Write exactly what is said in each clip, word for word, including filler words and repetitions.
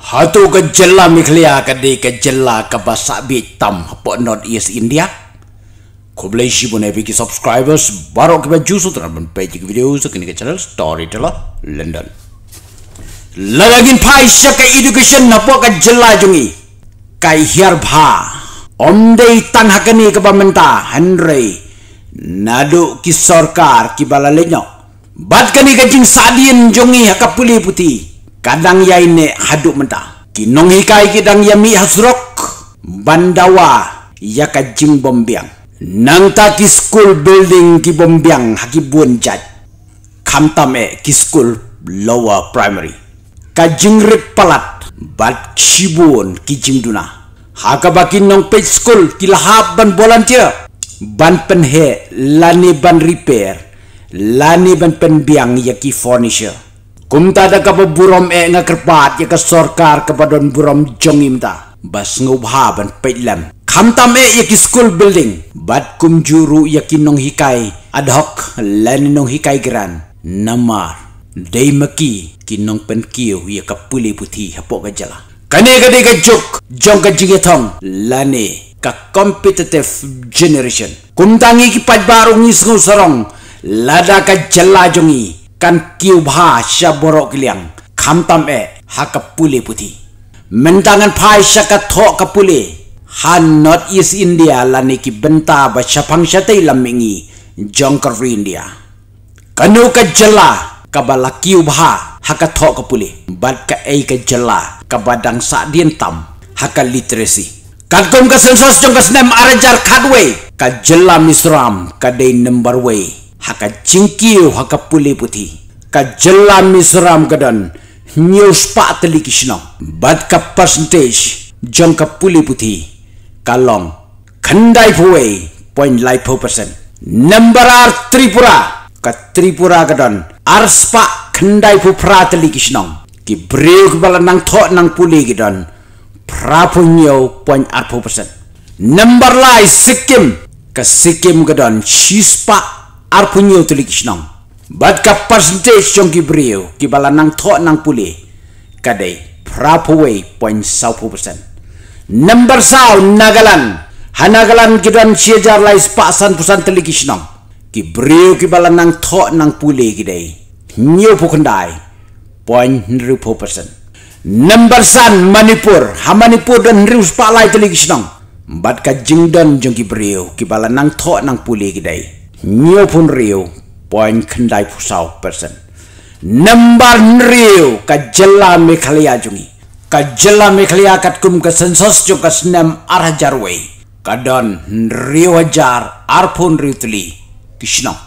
Hato ka jylla Meghalaya ka dei ka jylla kaba sahbiej tam hapoh North East India? Khublei shibun ïa phi ki subscribers baroh kiba ju sngewtynnat ban peit ïa ki video sha kane ka channel Storyteller London. Lada ngin phai sha ka education hapoh ka jylla jong ngi, ka hiar bha. Ym dei tang ha kane kaba mynta, hynrei naduh ki sorkar kiba la leit noh, bad kane ka jingsahdien jong ngi ha ka pule puthi ka dang ïaineh haduh mynta. Ki nonghikai ki dang ïamih ha surok ban dawa ïa ka jingbymbiang. Nangta ki school building ki bymbiang ha ki bun jait, khamtam eh ki school lower primary. Ka jingrit palat bad shibun ki jingduna, ha kaba ki nongpeit school ki la hap ban volunteer ban pynheh lane ban repair lane ban pynbiang ïa ki furniture. Kumta da kaba burom eh nga kyrpad ïa ka sorkar kaba don burom jong ngi mynta ba sngewbha ban peit lem, khamtam eh ïa ki school building bad kumjuh ruh ïa ki nonghikai ad hoc lane nonghikai grant. Namar dei ma ki ki nongpynkiew ïa ka pule puthi hapoh ka jylla. Kane ka dei ka juk jong ka jingïathong lane ka competitive generation. Kumta ngi ki paidbah ruh ngi sngewsarong lada ka jylla jong ngi kan kiew bha sha baroh ki liang, khamtam eh ha ka pule puthi. Mynta ngan phai sha ka thoh ka pule ha North East India lane ki bynta ba shaphang shatei lam mihngi jong ka ri India. Kano ka jylla kaba la kiew bha ha ka thoh ka pule, bad kaei ka jylla kaba dang sahdien tam ha ka literacy? Katkum ka census jong ka snem arhajar khatwei, ka jylla Mizoram ka dei number wei ha ka jingkiew ha ka pule puthi. Ka jylla Mizoram ka don hynñiew spah tylli ki shnong, bad ka percentage jong ka pule puthi ka long khyndai phew wei point lai phew percent. Number ar Tripura, ka Tripura ka don ar spah khyndai phew phra tylli ki shnong. Ki briew kiba la nang thoh nang pule ki don phra phew hynñiew point ar phew percent. Number lai Sikkim, ka Sikkim ka don shi spah ar phew hynñiew tylli ki shnong, bad ka percentage jong ki briew kiba la nang thoh nang pule ka dei phra phew wei point saw phew percent. Number saw Nagaland, ha Nagaland ki don shi hajar lai spah san phew san tylli ki shnong. Ki briew kiba la nang thoh nang pule ki dei hynñiew phew khyndai point hynriew phew percent. Number san Manipur, ha Manipur don hynriew spah lai tylli ki shnong, bad ka jingdon jong ki briew kiba la nang thoh nang pule ki dei hynñiew phew hynriew point khyndai phew saw percent. Number hynriew ka jylla Meghalaya jong ngi. Ka jylla Meghalaya katkum ka census jong ka snem arhajar wei ka don hynriew hajar ar phew hynriew tylli ki shnong.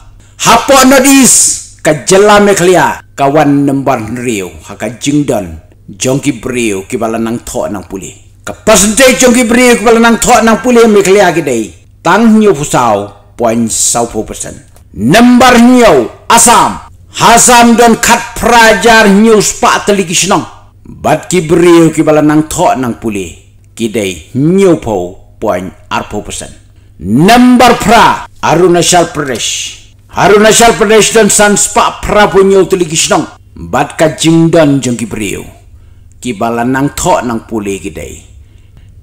Hapoh North East ka jylla Meghalaya ka wan number hynriew ha ka jingdon jong ki briew kiba la nang thoh nang pule. Ka percentage jong ki briew kiba la nang thoh nang pule Meghalaya ki dei tang hynñiew phew saw point saw phew percent. Number hynñiew Assam. Ha Assam don khat phra hajar hynñiew spah tylli ki shnong, bad ki briew kiba la nang thoh nang pule ki dei hynñiew phew point ar phew percent. Number phra Arunachal Pradesh. Arunachal Pradesh don san spah phra phew hynñiew tylli ki shnong, bad ka jingdon jong ki briew kiba la nang thoh nang pule ki dei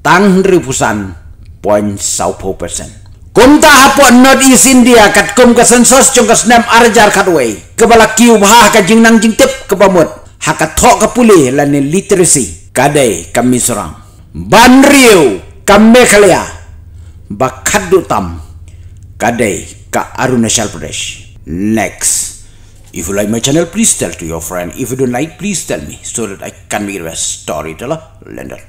tang hynriew phew san point saw phew percent. Kumta hapoh North East India katkum ka census jong ka snem arhajar khatwei, kaba la kiew bha ha ka jingnang jingtip kaba mut ha ka thoh ka pule lane literacy ka dei ka Mizoram. Ba hynriew ka Meghalaya. Ba khatduh tam ka dei ka Arunachal Pradesh. Next. If you like my channel, please tell to your friend. If you don't like, please tell me so that I can make it a storyteller. London.